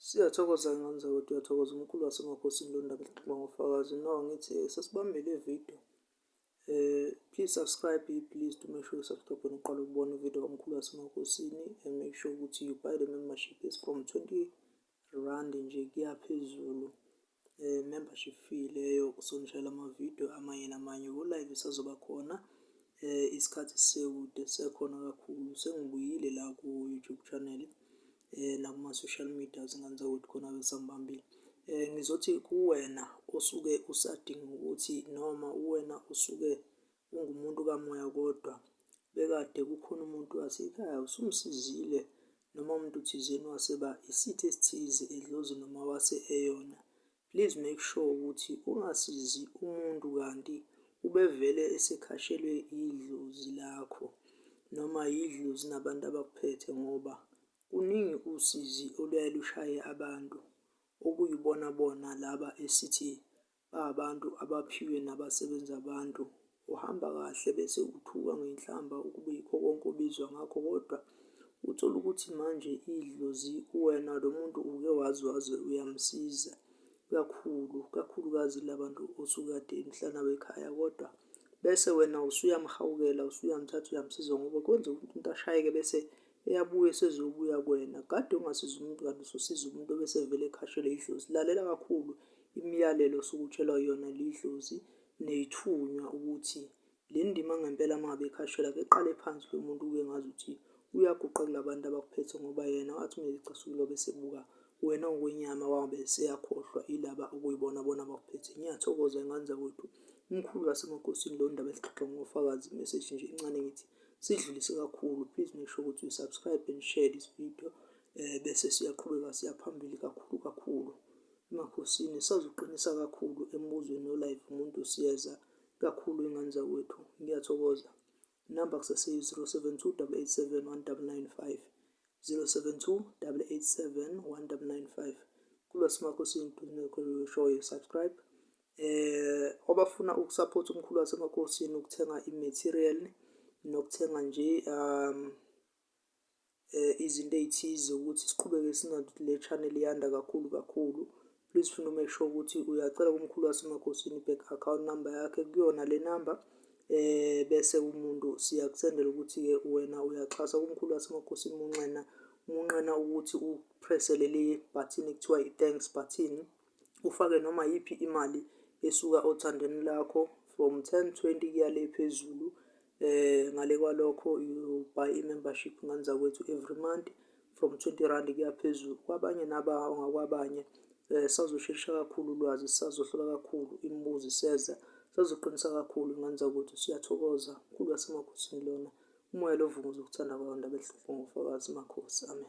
Siyathokoza ngane zakwethu, uyathokoza umkhulu wasemakhosini lo ndaba exoxwa ngofakazi. No, ngithi sesibambile ividiyo. Please subscribe, please do make sure you subscribe when uqala ukubona ividiyo kamkhulu wasemakhosini and make sure ukuthi you buy the membership. Is from R20 nje kuya phezulu. Membership fee leyo usonishayela amavidiyo amanye namanye ku-live isazoba khona. Isikhathi sisekude, sekhona kakhulu. Sengibuyile la ku-YouTube channel nakuma-social media, zingane zakwethu, khona besangibambile. Ngizothi kuwena osuke usadinga ukuthi noma uwena usuke ungumuntu kamoya, kodwa bekade kukhona umuntu wasekhaya usumsizile noma umuntu thizeni waseba isitho esithize edlozini noma wase eyona, please make sure ukuthi ungasizi umuntu kanti ubevele esekhashelwe idlozi lakho noma yidlozi nabantu abakuphethe, ngoba kuningi usizi oluyaye lushaye abantu okuyibona bona laba esithi babantu abaphiwe nabasebenza abantu. Uhamba kahle bese uthuka ngenhlamba ukube yikho konke obizwa ngakho, kodwa uthole ukuthi manje idlozi kuwena lo muntu uke wazi waze uyamsiza kakhulu, kakhulukazi labantu osuke kade nihlala nabo ekhaya, kodwa bese wena usuyamhawukela, usuyamthatha, uyamsiza, ngoba kwenzeka ukuthi umuntu ashayeke bese eyabuya esezobuya kuwena. Kade ungasiza umuntu kanti ususiza umuntu obese vele ekhashelwe idlozi. Lalela kakhulu imiyalelo osuke utshelwa yona lidlozi ney'thunywa ukuthi le ndima ngempela uma ngabe ekhashelwa, ake qale phansi lo muntu kube ngazuthi uyaguqa kula bantu abakuphethe, ngoba yena wathi uma ecasukile bese ebuka wena ngokwenyama, wabe eseyakhohlwa ilaba okuyibona bona abakuphethe. Ngiyathokoza ngane zakwethu, umkhulu wasemakhosini lo ndaba esixoxa ngofakazi. Message nje incane, ngithi sidlulise kakhulu. Please make sure ukuthi you subscribe and share this video, bese siyaqhubeka siya phambili kakhulu kakhulu emakhosini. Sazoqinisa kakhulu embuzweni no-live umuntu siyeza kakhulu, ingane zakwethu. Ngiyathokoza. Inamba kuseseyi-072 887 1995, 072 887 1995. Kulwasemakhosini, please sure you subscribe. Abafuna ukusupport umkhulu wasemakhosini, ukuthenga i-material nokuthenga nje izinto ey'thize ukuthi siqhubeke singathi le channel iyanda kakhulu kakhulu, please funa make sure ukuthi uyacela kumkhulu wasemakhosini i-bank account number yakhe kuyona le number, bese umuntu siyakusendela ukuthi-ke wena uyaxhasa kumkhulu wasemakhosini. Munxena munqena ukuthi upresse leli button ekuthiwa i-thanks button, ufake noma yiphi imali esuka othandweni lakho from 10, 20 kuya le phezulu. Ngale kwalokho you buy i-membership, ngane zakwethu, every month from R20 kuya phezulu. Kwabanye ngakwabanye sazoshesha kakhulu ulwazi, sazohlola kakhulu imibuzo iseza, sazoqinisa kakhulu, ngane zakwethu. Siyathokoza, mkhulu wasemakhosini lona, umoya lovunguza ukuthanda kwayo ndaba ehlupha ngofakazi makhosi, amen.